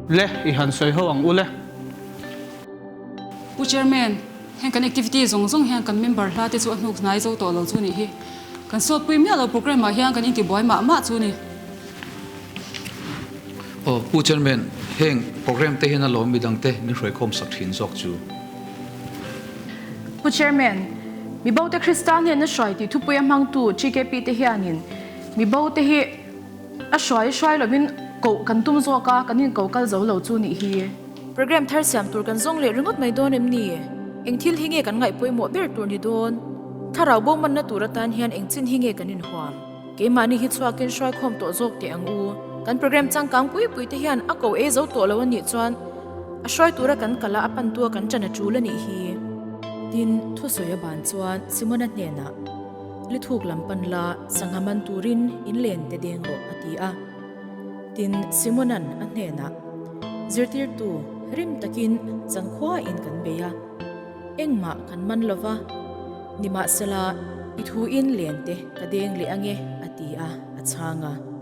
Le, i han sawi ho ang u le. Pu Chairman, heng kan activity zawng zawng hian kan member hla te chu a hnuk hnai zo tawh lo chu nih hi. Kan sawtpui miah lo program ah hian kan intibuai mah mah chu ni. Aw, Pu Chairman, heng program te hian a lawm midang te min hruaikhawm sak thin zawk chu. Pu Chairman, mibo te Krista hnena hruai tih thupuia hmangtu TKP te hianin mibo te hi a hruai hruai lovin koh kan tum zawk a, kan inko kal zo lo chu nih hi. Program thar siam tur kan zawng leh ringawt mai dawn em ni? Eng thil hi nge kan ngaih pawimawh ber tur ni dawn? Thlarau bo manna tur atan hian eng chin hi nge kan inhuam? Keimahni hi chhuakin hruaikhawm tawh zawk teh ang u. Kan program changkang pui pui te hian a ko ei zo tawh lo a nih chuan a hruai tura kan kal a, a pantu a kan ṭan a ṭul a nih hi. Tin, thusawi a ban chuan Simona hnenah, Lithuk lam pan la, sangha man turin in len te deng rawh, a ti a. Tin, Simona'n a hnenah, Zirtirtu, rim takin zangkhuain kan bei a, engmah kan man lo va, nimahsela i thuin len te ka deng leh ange, a ti a, a chhang a.